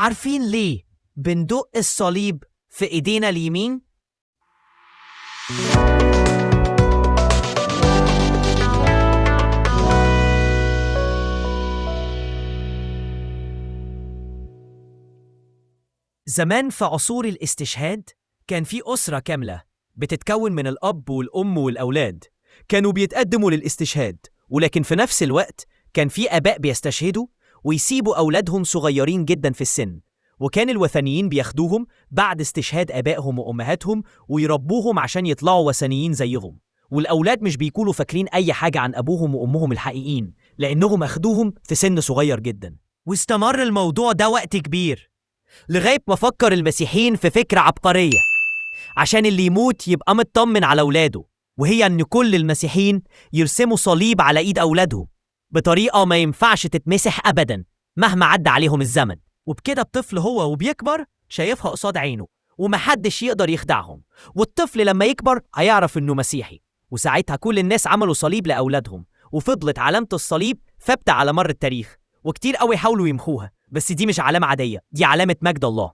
عارفين ليه بندق الصليب في ايدينا اليمين؟ زمان في عصور الاستشهاد كان في أسرة كاملة بتتكون من الأب والأم والأولاد، كانوا بيتقدموا للاستشهاد، ولكن في نفس الوقت كان في آباء بيستشهدوا ويسيبوا أولادهم صغيرين جدا في السن، وكان الوثنيين بياخدوهم بعد استشهاد آبائهم وأمهاتهم ويربوهم عشان يطلعوا وثنيين زيهم. والأولاد مش بيكونوا فاكرين أي حاجة عن أبوهم وأمهم الحقيقيين لأنهم أخدوهم في سن صغير جدا. واستمر الموضوع ده وقت كبير لغاية ما فكر المسيحيين في فكرة عبقرية عشان اللي يموت يبقى مطمن على أولاده، وهي إن كل المسيحيين يرسموا صليب على إيد أولادهم بطريقة ما ينفعش تتمسح أبدا مهما عدى عليهم الزمن. وبكده الطفل هو وبيكبر شايفها قصاد عينه ومحدش يقدر يخدعهم، والطفل لما يكبر هيعرف إنه مسيحي. وساعتها كل الناس عملوا صليب لأولادهم، وفضلت علامة الصليب ثابتة على مر التاريخ، وكتير قوي حاولوا يمحوها، بس دي مش علامة عادية، دي علامة مجد الله.